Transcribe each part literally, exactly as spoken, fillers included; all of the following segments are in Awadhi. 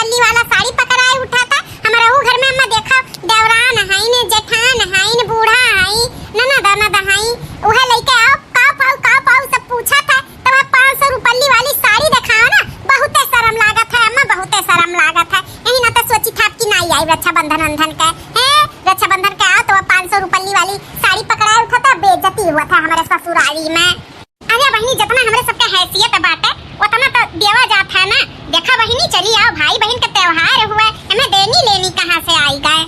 पल्ली वाला साड़ी पकड़ाए उठा था। हमरहू घर में अम्मा देखा, देवरान हईन, जेठान हईन, बूढ़ा हई, ननद, ननद हई, उहे लइके आओ, का पाऊ, का पाऊ सब पूछा था। तब आप पाँच सौ रुपल्ली वाली साड़ी देखाओ ना, बहुते शर्म लागत है अम्मा, बहुते शर्म लागत है। यही ना तो सोची था कि नाई आई रक्षाबंधन अंधन के, हैं? रक्षाबंधन के आओ तो पाँच सौ रुपल्ली वाली साड़ी पकड़ाए उठा था, बेइज्जती हुआ था हमारे ससुरारी में। अरे बहिनी, जितना हमरे सबके हैसियत बाटे, उतना तो देवा जात है ना। देखा बहिनी, चली आओ, भाई बहिन के त्योहार हुए, एमे देनी लेनी कहाँ से आई गए?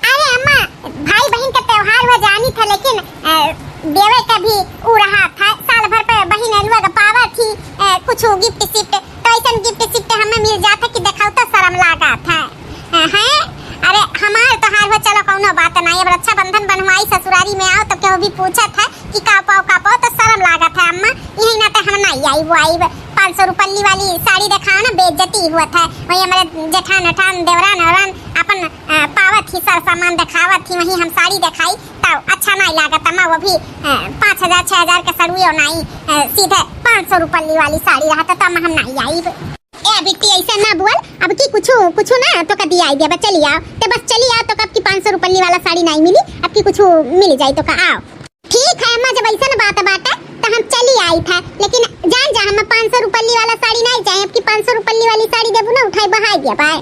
अरे अम्मा, भाई बहिन के त्योहार हुए जानी था, लेकिन, अ, देवे के भी उ रहा था, साल भर पे बहिन लोग पावा थी, अ, कुछ gift shift, तो ऐसन gift shift हमें मिल जात है कि देखाओ तो शर्म लागा था। हैं? अरे हमार तोहार हो, चलो कौनो बात नाई। अब रक्षाबंधन बनवाई ससुरारी में आओ तो केहू भी पूछत है कि का पाओ, का पाओ, तो शर्म लागत है अम्मा। यही नाते हम नाई आइब, आइब। पाँच सौ रुपल्ली वाली साड़ी देखाओ ना, बेइज्जती हुआ था। वही हमारे जेठान उठान, देवरान औरान अपन, अ, पावत ही सर सामान देखावत ही, वही हम साड़ी देखाई तो अच्छा नाई लागत अम्मा। वो भी, अ, पाँच हजार छः हजार के सड़ुए नाई, अ, सीधे पाँच सौ रुपल्ली वाली साड़ी रहता तो अम्मा हम नाई आइब। ए बिट्टी, ऐसे ना बोल, अब की कुछु, कुछु ना तोका दियाई देबा, चली आओ। ते बस चली आओ, तोका अब की पाँच सौ रुपल्ली वाला साड़ी नाई मिली, अब की कुछु मिली जाई तोका, आओ। ठीक है अम्मा, जब ऐसन बात बाटे तो हम चली आई था, लेकिन जान जा, हम पाँच सौ रुपल्ली वाला साड़ी नाई चाहे, अब की पाँच सौ रुपल्ली वाली साड़ी देबू ना, उठाई बहाई देबा।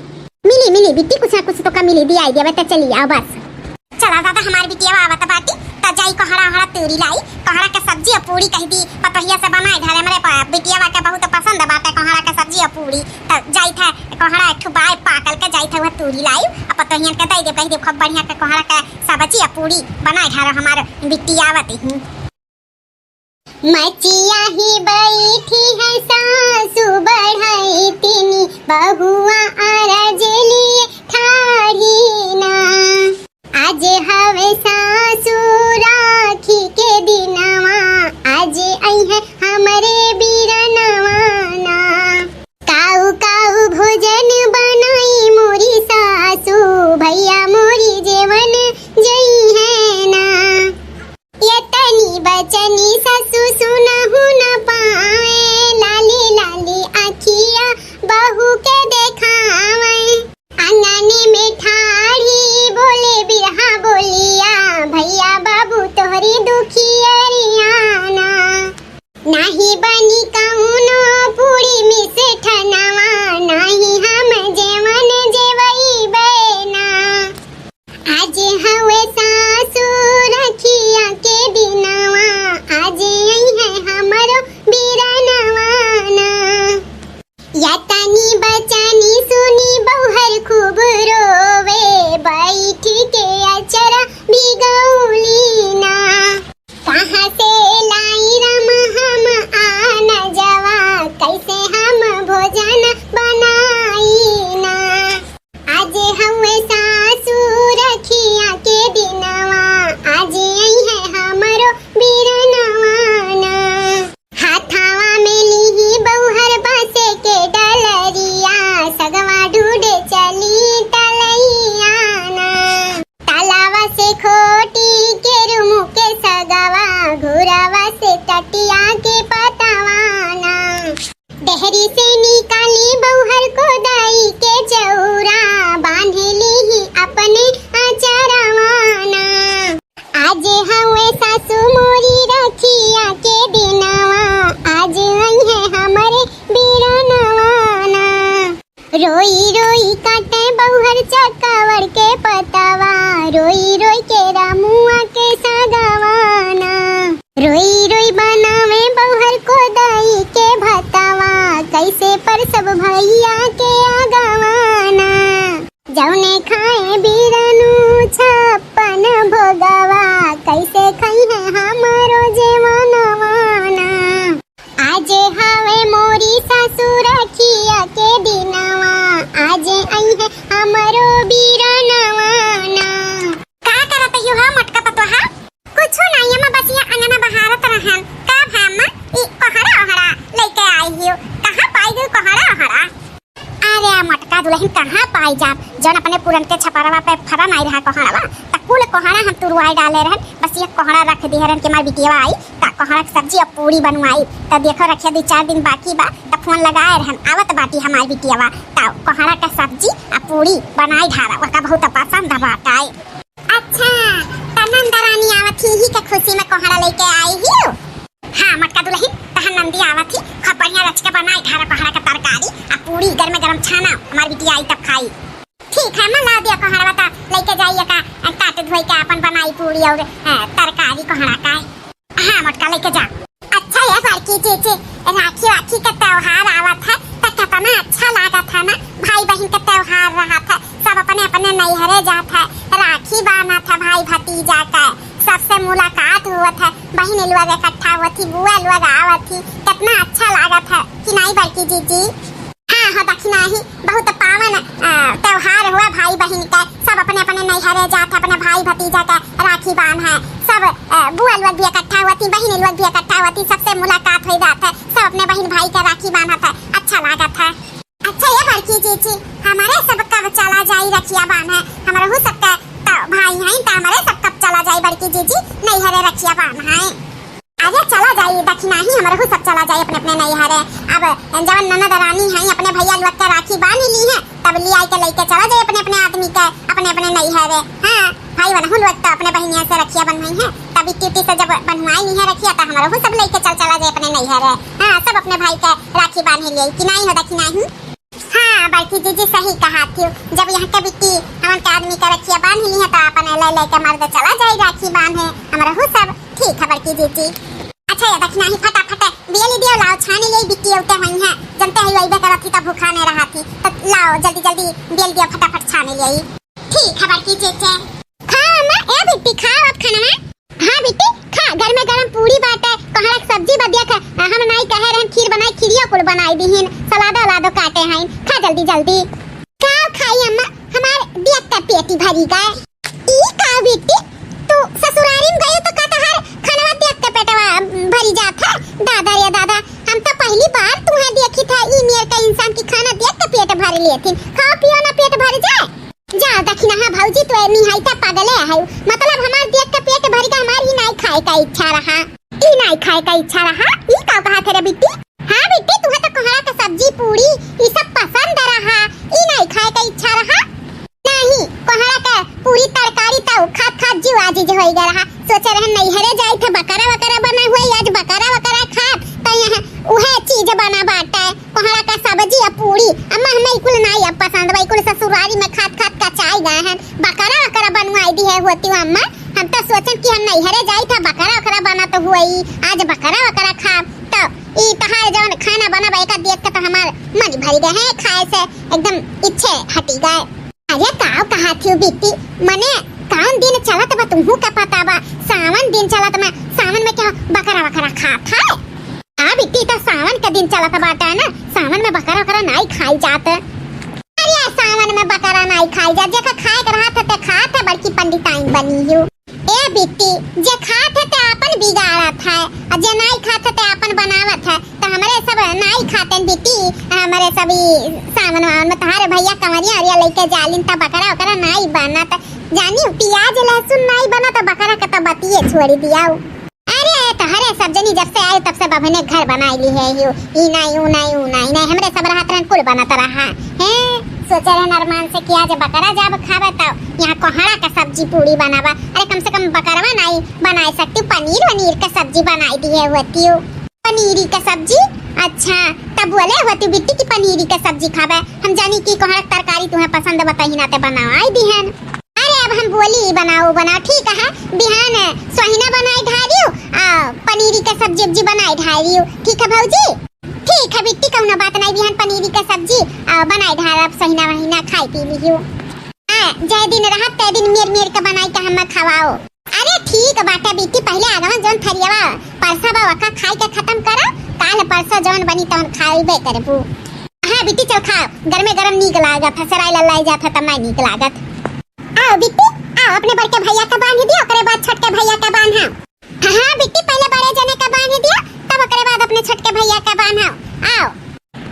मिली, मिली बिट्टी, कुछ ना कुछ तोका मिली, दियाई देबा, तो चली आओ बस। चला दादा, हमार बिटिया आवत बाटी, त जाई कोहड़ा ओहड़ा तूरी लाई, कोहड़ा के सब्जी और पूरी कह दी, पतोहिया से बनाए धरे, हमरे प-, बिटिया के बहुत पसंद बाटे कोहड़ा के सब्जी और पूरी। त जाई थे कोहड़ा एक ठो बाय पाकल के, जाई थे वह तूरी लाई, और पतोहियन के दे दे, कह दे खूब बढ़िया के कोहड़ा के सब्जी और पूरी बनाए धरे, हमार बिटिया आवत ही। मचिया ही बैठी है सासु बढ़ई तिनी, बहुआ अरज लिए ठाढ़ी ना। आज हवे सासु राखी के दिनवा, आज अइहे हमरे बीरनवा ना। काऊ काऊ भोजन बनाई मोरी सासु, भैया मोरी जेवन जइहे ना। यतनी बचनी ससु सुनहु न पावे, लाली लाली अखिया बहू के देखावे। आंगन में ठाढ़ी बोले बिरहा बोलिया, भैया बाबू तोहरी दुखियरिया ना। नाही बनी कउनो पूरी मिष्ठनवा, नाही हम जेवन जेवइबे ना। आज हवे सासु रखिया के दिनवा, आज अइहे हमरो बीरनवा ना। यतनी बचनी सुनी बहुर खूब रोवे, बैठ के अचरा भिगौली ना। कहाँ से लाई राम हम अनजवा, कैसे हम भोजन बनाई ना। आज हवे सासु रखिया के दिनवा, आज अइहे हमरो बीरनवा ना। हाथावा में लिही बहुर बाँसे के डलरिया, सगवा ढूँढे चली तलैया ना। तालावा से खोटी के रुमु के सगवा, घुरावा से टटिया के पतवा ना। डेहरी से निकाली बहुर कोदाई के चौरा, बाँध लिही अपने अचरवा ना। आज हवे सासु मोरी रखिया के दिनवा, आज अइहे हमरे बीरनवा ना। रोई रोई काटे बहुर चकवर के पतवा, रोई रोई के रामुआ के सगवा ना। रोई रोई बनावे बहुर कोदाई के भतवा, कैसे परसब भैया के अगवा ना। जउने खाए बीरनु छप्पन भोगवा, कैसे खइहे हमरो जेवनवा ना। आज हवे मोरी सासु रखिया के दिनवा, आज अइहे हमरो बीरनवा ना। का करत हियो हा मोटका पतोहा? कुछो नाई अम्मा, बस ये अंगना बहारत रहन। का भा अम्मा, ई कोहड़ा ओहड़ा लइके आई हियो? कहाँ पाई गई कोहड़ा ओहड़ा? अरे मोटका दुलहिन, कहाँ पाई जाब, जौन अपने पुरन के छपरवा पे फरा नाई रहा कोहड़वा, त कुल कोहड़ा हम तुरवाई डाले रहन। बस ये कोहड़ा रख दिहे रहन कि हमार बिटिया आई, त कोहड़ा के सब्जी अउ पूड़ी बनवाई। त देखो रखिया दुइ चार दिन बाकी बा, त फोन लगाए रहन, आवत बाटी हमार बिटियावा। त कोहड़ा के सब्जी अउ पूड़ी बनाई ढारा, ओका बहुत पसंद बाटे। अच्छा, त नंद रानी आवत ही, ही के खुशी में कोहड़ा लेके आई ही। हाँ मोटका दुलहिन, तहन नंदी आवत ही, खूब बढ़िया रच के बनाई ढारा कोहड़ा के तरकारी अउ पूड़ी, गरमे गरम छाना, हमार बिटिया आई तब खाई। ठीक है, मैं ला दिया कोहड़वा, त लेके जाइए का, काट धोई के आपन बनाई पूड़ी अउर, अ, तरकारी कोहड़ा का। हाँ मोटका, लेके जा। अच्छा ये बड़की जीजी, राखी वाखी के त्योहार आवत है, त कितना अच्छा लागत है ना, भाई बहिन के त्योहार रहत है, सब अपने अपने नैहरे जात है, राखी बांधत है भाई भतीजा के, सबसे मुलाकात होत है, बहिन लोग इकट्ठा होत ही, बुआ लोग आवत ही, कितना अच्छा लागत है कि नाहीं बड़की जीजी? हाँ हो दखिनाही, बहुत पावन, अ, त्योहार हुआ भाई बहिन के, सब अपने अपने नैहरे जात है, अपने भाई भतीजा के राखी बांध है, सब, अ, बुआ लोग भी इकट्ठा होती, बहिन लोग भी इकट्ठा होती, सबसे मुलाकात हो जात है, सब अपने बहिन भाई के राखी बांधत है, अच्छा लागत है। अच्छा ये बड़की जीजी, हमारे सब कब चला जाई रखिया बांधे, हमरहू सबके तो भाई हैं, त हमारे सब कब चला जाई बड़की जीजी नैहरे रखिया बांधे? अरे चला जाई दखिनाही, हमरहू सब चला जाई अपने अपने नैहरे। अब जवन ननद रानी हैं, अपने भैया लोग के राखी बांध ली हैं, तब लियाई के लेके चला जाई अपने अपने आदमी के, अपने अपने नैहरे। हाँ, भाई बनहु लोग तो अपने बहिनिया से रखिया बंधवाई हैं, तब इतनी से जब बंधवाई ली है रखिया, तो हमरहू सब लेके चल चला जाई अपने नैहरे। हाँ, सब अपने भाई के राखी बांध लियाई कि नाहीं हो दखिनाही। हाँ बड़की जीजी सही कहा थी, जब यहाँ के बिट्टी हमन के आदमी के रखिया बांध ली है, तो अपन ले लेके मर्द चला जाई राखी बांधे, हमरहू सब। ठीक है बड़की जीजी। अच्छा ये दखिनाही, फटाफट बेल दियो, लाओ छानी ले, बिट्टी उठे हुई है, जनते है अइबे करत ही तो भूखा नहीं रहा थी, तो लाओ जल्दी जल्दी बेल दियो, फटाफट छानी ले। ठीक है बड़की जीजी। खाओ अम्मा, ए बिट्टी खाओ अब खाना। हाँ बिट्टी, खा, गरमे गरम पूड़ी बाटे, कोहड़ा के सब्जी बा, देख, हम नाई कहे रहन खीर बनाई, खीरियो कुल बनाई दीहिन, सलादो वलादो काटे हईन, खा जल्दी जल्दी। का खाई अम्मा, हमार देख के पेटी भरी गए। ई का बिट्टी, तू ससुरारी में गई तो का तोहार खानवा देख के पेटवा भरी जात है? दादा रे दादा, हम तो पहली बार तुहे देखी था, ई मेर का इंसान की खाना देख के पेट भर लेथिन। खाओ पियो ना, पेट भर जाए। जा दखिनहा भौजी, तो निहायता पगले है, मतलब हमार देख के पेट भर के हमार ही नाई खाए का इच्छा रहा, ई नाई खाए का इच्छा रहा। ई का कहा थे रे बिट्टी? हाँ बिट्टी, तुहे तो कोहड़ा के सब्जी पूड़ी ई सब पसंद रहा, ई नाई खाए का इच्छा रहा? नहीं, कोहड़ा के पूड़ी तरकारी तो खात खात जीव आजिज होई गया रहा। सोचे रहे नैहरे जाई थे बकरा वकरा बना हुआ, आज बकरा वकरा खात तो यहाँ उहे चीज बना बाटे। कोहड़ा का सब्जी अउ पूड़ी। अम्मा, हमें ई कुल नाई अब पसंद बा, ई कुल ससुरारी में खात खात कचाई गए हैं। बकरा वकरा बनवाई दिहे होती हो अम्मा, हम तो सोचन कि हम नैहरे जाई था, बकरा वकरा बनत हुई, आज बकरा वकरा खाब। तो ई तहार जवन खाना बनब एका देख के तो हमार मन भरी गए हैं, खाए से एकदम इच्छे हटी गए। अरे काव कहा थी बिट्टी, मने कौन दिन चलत बा तुहू का पता बा? सावन दिन चलत बा, सावन में क्या बकरा वकरा खात है? आ बिट्टी, तो सावन के दिन चलत बाटे ना, सावन में बकरा वकरा नाई खाई जात। अरे सावन में बकरा नाई खाई जात, जेका खाए के रहत है ते खात है, बड़की पंडिताइन बनी हो। ए बिट्टी, जे खात है ते आपन बिगाड़त है, और जे नाई खात है ते आपन बनावत है। तो हमरे सब नाई खातेन बिट्टी, हमरे सब ई सावन वावन में तोहारे भैया कंवरिया अरिया लेके जालिन, त बकरा वकरा नाई बनत। जानी प्याज लहसुन नाई बनत, बकरा के तो बतिये छोड़ी दियाऊ। अरे तोहरे सब जनी जब से आए तब से बभने घर बनाई ली है यू, ई नाई, ऊ नाई, ऊ नाई, नाई, हमरे सब रहत रहन कुल बनत रहा। हैं, सोचे रहन अरमान से कि आज बकरा जाब खाबे, तब यहाँ कोहड़ा का सब्जी पूड़ी बनाबा। अरे कम से कम बकरवा नाई बनाए सकती, पनीर वनीर का सब्जी बनाई दिहे होती हो। पनीरी का सब्जी? अच्छा, तब बोले होती बिट्टी की पनीरी का सब्जी खाबे। हम जानी कि कोहड़ा के तरकारी तुम्हें पसंद बताई ना ते बनाई दिहन। अरे अब हम बोली बनाओ बनाओ, ठीक है, बिहान सोहिना बनाई ढारियो, आ पनीरी का सब्जी उब्जी बनाई ढारियो, ठीक है भौजी? ठीक है बिट्टी, कौनो बात नहीं, बिहान पनीरी का सब्जी आ बनाई ढारब, सोहिना वहिना खाई पी लियो। आ जय दिन रहत ते दिन मेर मेर के बनाई के हमें खवाओ। अरे ठीक बाटे बिट्टी, पहले आगवन जौन थरियावा परसा बा ओका खाई के खत्म करा, काल परसा जौन बनी तौन खाइबे करबू। हाँ बिट्टी चल खाओ, गरमे गरम नीक लागत है, सराय लल्लाई जात है तब नहीं नीक लागत। आओ बिट्टी, आओ अपने बड़के भैया का बांध दियो, ओकरे बाद छोटके भैया का बांधा। हाँ, हाँ बिट्टी, पहले बड़े जने का बांध दियो, तब ओकरे बाद अपने छोटके भैया का बांधा। आओ।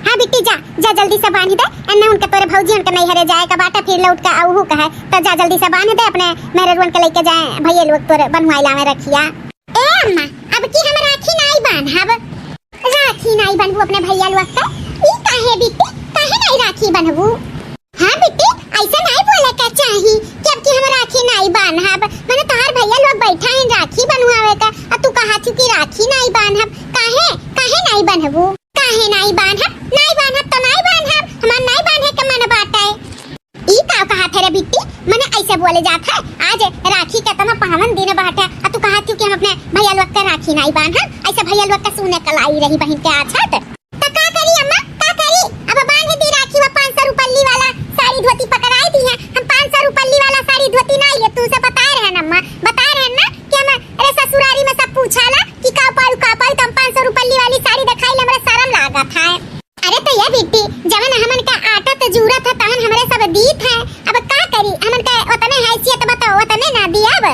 हाँ बिट्टी जा, जा जल्दी से बांध दे, एन्ने उनके तोरे भौजी उनके नैहरे जाए का बाटे, फिर लौट के आऊ कहे, तो जा जल्दी से बांध दे, अपने मेहररुअन के लेके जाए, भैया लोग तोरे बनवाई लावे रखिया। ए अम्मा, अब की हम राखी नाई बांधब। राखी नाई बनबू अपने भैया लोग का? ई काहे बिट्टी, काहे नाई राखी बनबू? हाँ बिट्टी, ऐसा नाई बोले का चाही कि अब की हम राखी नाई बांधब। मने तोहार भैया लोग बैठा हैं राखी बनवावे का, आ तू कहा थी कि राखी नाई बांधब। काहे, काहे नाई बनबू? काहे नाई बांधब? नाई बांधब तो नाई बांधब, हमार नाई बांधे के मन बाटे। ई का कहा थे रे बिट्टी? मने ऐसे बोले जात है, आज राखी के तना पावन दिन बाटे, आ तू कहा थी कि हम अपने भैया लोग के राखी नाई बांधब? ऐसे भैया लोग के सुने के लाई रही बहिन के आज हट। तो का करी अम्मा, का करी? अब बांध दी राखी, वो पाँच सौ रुपल्ली वाला साड़ी धोती पकड़ाई दी है। हम पाँच सौ रुपल्ली वाला साड़ी धोती नाई ले, तुमसे बताए रहे ना अम्मा, बताए रहे ना कि हम, अरे ससुरारी में सब पूछाला कि का पाऊ, का पाऊ, तो हम पाँच सौ रुपल्ली वाली साड़ी दिखाई ले, हमरा शर्म लागत है। अरे तो ये बिट्टी, जवन हमन का आटत जूरत है, तवन हमरे सब दीत है। अब का करी, हमन का ओतने हैसियत बा तो ओतने ना दियब।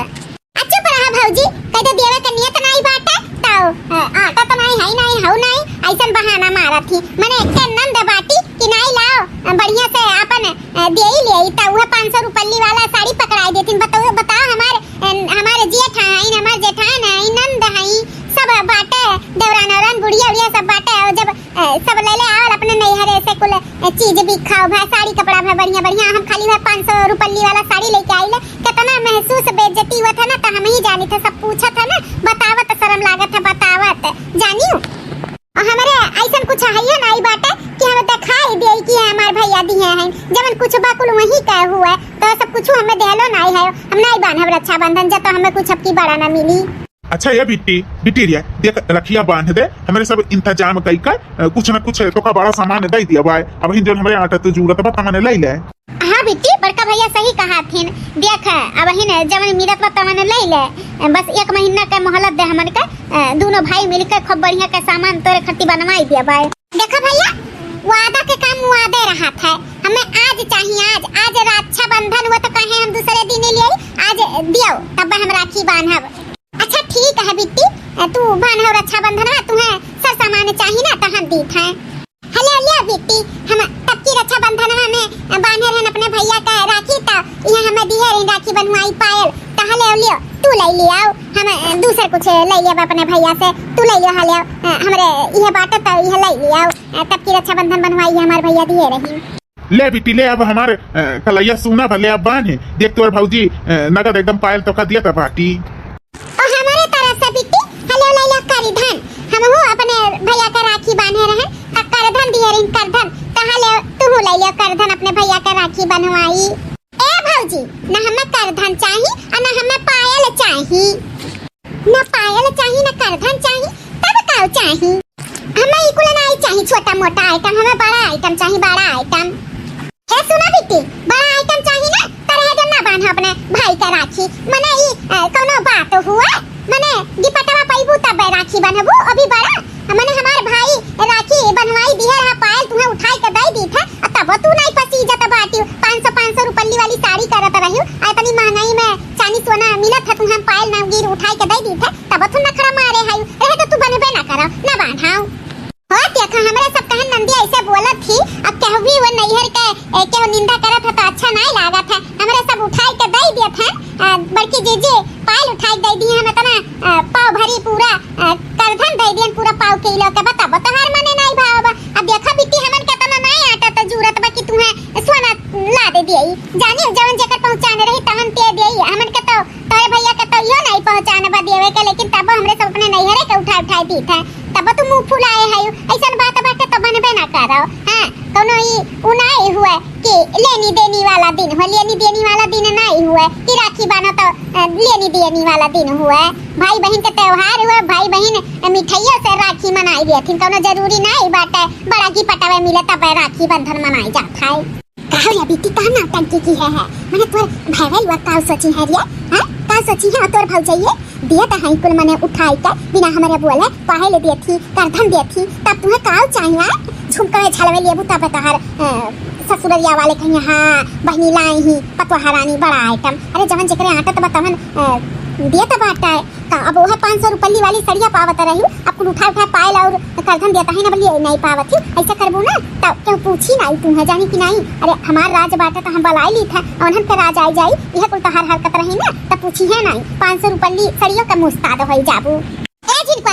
आ चुप रहा भौजी, कह दे देवे के नियत नाई बाटे, तो, अ, आटत नाई है, नाई हऊ नाई, ऐसन बहाना मारत ही। मने एक नंद बाटी कि नाई लाओ, अ, बढ़िया से आपन, अ, देई ले, तो वह पाँच सौ रुपल्ली वाला साड़ी पकड़ाई देथिन। बताओ, बताओ, हमार, अ, हमार जेठ हईन, हमार जेठान हईन, नंद हईन, सब बाटे, देवरान औरन, बुढ़िया उढ़िया सब बाटे। और जब अ, सब ले ले आवल अपने नैहरे से कुल, अ, चीज भी खाओ भाई, साड़ी कपड़ा भाई बढ़िया बढ़िया। हम खाली भाई पाँच सौ रुपल्ली वाला साड़ी लेके आइले। कितना महसूस बेइज्जती हुआ था ना, तो हम ही जानी थे, सब पूछा था ना, बतावत शर्म लागत है, बतावत जानियो। और हमरे ऐसन कुछ हइयो नाई बाटे कि हम दिखाई दे कि हमार भैया दिए हैं, जवन कुछ बा कुल वही का हुआ, तो सब कुछ हमें देहलो नाई है, हम नाई बांधब रक्षाबंधन, जब तो हमें कुछ अब की बड़ा ना मिली। अच्छा ये बिट्टी, बिटिया, देख रखिया बांध दे, हमरे सब इंतजाम कई कर, अ, कुछ न कुछ तोका बड़ा सामान दे दिया बाय। अब हिन जौन हमरे आटा तू जूरत बा तमने ले ले। हाँ बिट्टी, बड़का भैया सही कहा थिन। देख, अब हिन जवन मिलत बा तमने ले ले, बस एक महीना के मोहलत दे हमन के, अ, दोनों भाई मिलके खूब बढ़िया के सामान तोरे खातिर बनवाई दिया बाय। देखो भैया, वादा के काम वादे रहत है। हमें आज चाहिए, आज, आज रक्षाबंधन हुआ तो कहे हम दूसरे दिन ले आई, आज दियो, तब हम राखी बांधब। अच्छा ठीक है बिट्टी, तू बांधो रक्षाबंधन में, तुम्हें सब सामान चाहिए ना तो हम दीत हैं। हेले, हेले बिट्टी, हम तब की रक्षाबंधन में बांधे रहन अपने भैया का राखी, तो यहाँ हमें दिए रही राखी बनवाई पायल, तो हेले, हेले, तू ले लियो, हम दूसर कुछ ले लेब अपने भैया से, तू ले लियो, हेले, हमरे यह बात तो यह ले लियो, तब की रक्षाबंधन बनवाई हमारे भैया दिए रही। ले बिट्टी ले, अब हमार, अ, कलैया सुना भले अब बान्हे। देख तोर भौजी, अ, नगद एकदम पायल तोका दिया था बाटी। और हमारे तरफ से बिट्टी, हेले ले लो करधन। हमहू अपने भैया का राखी बान्हे रहन, आ करधन दिए रही करधन। तो हेले तू ले लो करधन अपने भैया का राखी बनवाई। ए भौजी, ना हमें करधन चाही, आ ना हमें पायल चाही। ना पायल चाही, ना करधन चाही, तब का चाही? हमें ई कुल नाई चाही, छोटा मोटा आइटम, हमें बड़ा आइटम चाही, बड़ा आइटम। ए सुना बिट्टी, बड़ा आइटम चाही ना, त रहे दे ना बांध अपने भाई का राखी। मने ई, अ, कौनो बात हुआ? मने गिपटवा पैबू तब राखी बनबू, अभी बड़ा। मने हमार भाई राखी बनवाई दिहे रहा, पायल तुम्हें उठाई के दे दी थे, आ तब तू नहीं पसीजत बाटी। पाँच सौ, पाँच सौ रुपल्ली वाली साड़ी करत रही, आ इतनी महंगाई में चांदी सोना मिलत है, तुम्हें पायल नामगीर उठाई के दे दी थे, तब तू नखरा मारे है, रहे तो तू बनबे ना करो, ना बांधाओ। हो देखा, हमरे सब कहन नंदी ऐसे बोलत थी, अब कहवी वो नैहर के, ए, केहू निंदा करत है तो अच्छा नहीं लागत है। हमरे सब उठाई के दे दिए थे, अ, बड़की जीजी पायल उठाई के दे दी, हम इतना, अ, पाव भरी पूरा, अ, करधन दे दियन, पूरा पाव किलो के। बताबो तोहार मने नहीं भाव बा। अब देखा बिट्टी, हमन के इतना नहीं आटा तो जरूरत बा कि तुम्हें सोना ला दे दिए, जानियो जवन जेकर पहचान रही तवन दे दिए। हमन के तो तोरे भैया के तो इहो नहीं पहचान बा देवे के, लेकिन तब हमरे सब अपने नैहरे के उठाए उठाए दीत है, तब तू मुंह फुलाए है। ऐसन बात बाटे तो बनबे ना करो। हाँ, कोनो ई उ नहीं हुए कि लेनी देनी वाला दिन हो, लेनी देनी वाला दिन नहीं हुए कि राखी बानो तो, अ, लेनी देनी वाला दिन हुए। भाई बहन के त्योहार हुए, भाई बहन मिठाइयों से राखी मनाई देथिन, कोनो जरूरी नहीं बाटे बड़ा की पटावे मिले तब राखी बंधन मनाई जात है। का हो रे बिट्टी, का नौटंकी की है, है? मने तोर भैया लोग का सोची है रे? हाँ? का सोची है तोर भौजइये? दिए तो है कुल मने उठाई के, बिना हमरे बोले, पायल देथी, करधन देथी, तब तुम्हें का चाहिए? झुमका झलवे लेबू तब तोहर, अ, ससुररिया वाले कहिए, "हाँ, बहिनी लाई ही, पतोहा रानी बड़ा आइटम।" अरे जवन जेकरे आटत बा तवन, अ, दिए तो बाटा है। का अब ओहे पाँच सौ रुपल्ली वाली सड़िया पावत रही, अब कुल उठा उठा पायल और करधन देता है ना, बोलिए नहीं पावत ही, ऐसा करबू ना तो क्यों पूछी नहीं तू है, जानी कि नहीं? अरे हमार राज बाटे तो हम बलाई ली था, उन्हन के राज आई जाई, यह कुल तोहार हरकत रही ना तो पूछी है नहीं, पाँच सौ रुपल्ली सड़ियों का मुस्ताद होई जाबू। ए जिन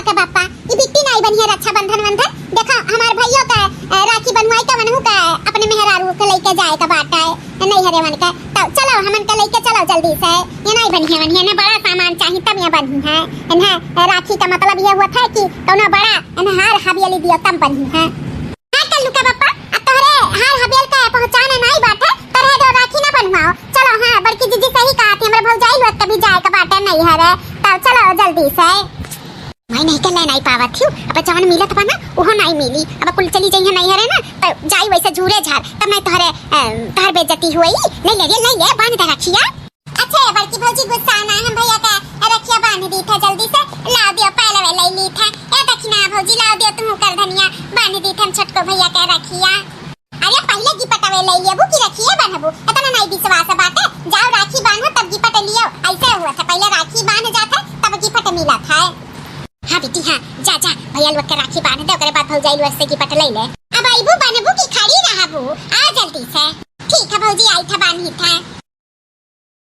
रक्षाबंधन वंधन, देखो, हमार भइयो का, अ, राखी बन्हवाई का, वनहू का अपने मेहरारू के लइके जाए का बाटे, नैहरे वन के। तब चलो, हमन के लइके चलो जल्दी से। ये नाहीं बन्ही है, वन्ही है, इन्हें बड़ा सामान चाही, तब ये बन्ही है। इन्हें राखी का मतलब ये होत है कि कउनो बड़ा इन्हें हार हबियली दियो, तब बन्ही है। हाँ, कल्लू का पापा, अब तोहरे हार हबियल का पहुँचाने नाहीं बाटे, तो रहे दो, राखी ना बन्हवाओ। चलो, हाँ, बड़की जीजी सही कहत ही, हमरे भौजाई लोग के भी जाए का बाटे नैहरे, तब चलो जल्दी से। माई नहीं के ले नहीं पावत हियो, अब जवन मिलत बा ना, उहो नहीं मिली। अब कुल चली जइहे नैहरे ना, तो जाई वैसे झूरे झार, तब नहीं तोहरे, अ, तोहर बेइज्जती हुई। ले ले रे, ले ले, बांध दे रखिया। अच्छा, ये बड़की भौजी गुस्सा ना, हम भैया का रखिया बांध दी था, जल्दी से लाओ दियो, पहले वे ले ली था। ए दखिना भौजी, लाओ दियो, तू कर धनिया, बांध दी था हम छोटको भैया का रखिया। अरे पहले गिफ्ट वे ले लेबू कि रखिए बांधबू? इतना नहीं विश्वास बाटे। जाओ राखी बांधो तब गिफ्ट लियो। ऐसे हुआ था, पहले राखी बांध जात है तब गिफ्ट मिला था। हाँ बेटी हाँ, जा जा, भैया लोग के राखी बांध दे, ओकरे बाद भौजाई लोग से गिफ्ट ले ले। अब अइबू बांधबू कि खड़ी रहबू? आ जा